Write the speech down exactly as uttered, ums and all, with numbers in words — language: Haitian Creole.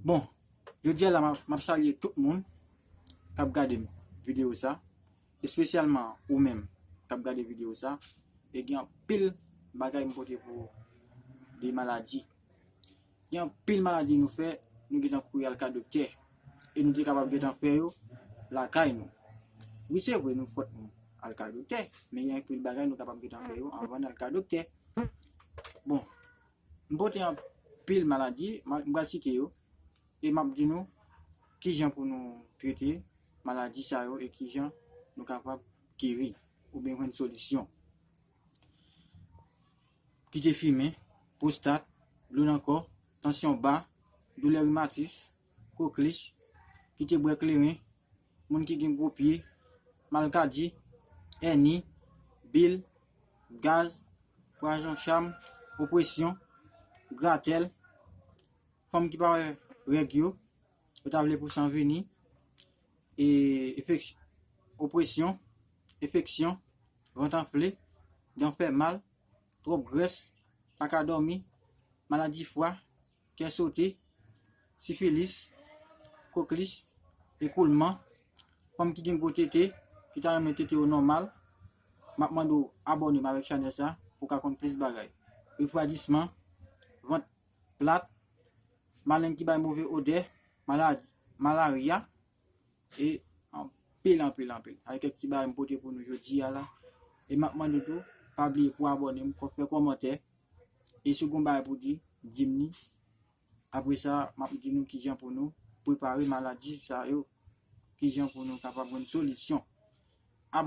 Bon, jodi a la, m ap, m ap salye tout moun k ap gade videyo sa, espesyalman ou menm k ap gade videyo sa. E gen anpil bagay m pote pou ou de maladi. Gen anpil maladi nou fè, nou gentan kouri al ka doktè. E nou te kapab gentan fè yo lakay nou. Wi, se vre, nou fòt nou al ka doktè, men gen anpil bagay nou kapab gentan fè yo anvan n al ka doktè. Bon, m pote anpil maladi, m pral site yo, e m ap di nou kijan pou nou trete maladi sa yo e kijan nou kapab geri oubyen jwenn solisyon. Kite fimen, pwostat, dlo nan kò, tansyon ba, doulè rimatis, koklich, kite bwè kleren, moun ki gen gwo pye, malkadi, èni, bil, gaz, pwason cham, opresyon, gratèl, fanm ki pa wè règ yo, yo ta vle pou san vini, e enfeksyon, opresyon, enfeksyon, vant anfle, dan fè mal, twòp grès, pa ka dòmi, maladi fwa, kè sote, sifilis, koklich, ekoulman, fanm ki gen gwo tete, ki ta renmen tete yo nòmal, m ap mande w abòne m avèk chanèl sa pou w ka konn plis bagay. Refwadisman, vant plat, maleng ki bay move odè, maladi, malarya, e anpil, anpil, anpil. Sa se kèk ti bagay m pote pou nou jodi a la. E m ap mande w tou, pa bliye pou abòne m, fè kòmantè. E si w gen yon bagay pou di, di m li. Apre sa, m ap di nou kijan pou nou prepare maladi sa yo, kijan pou nou kapab jwenn solisyon.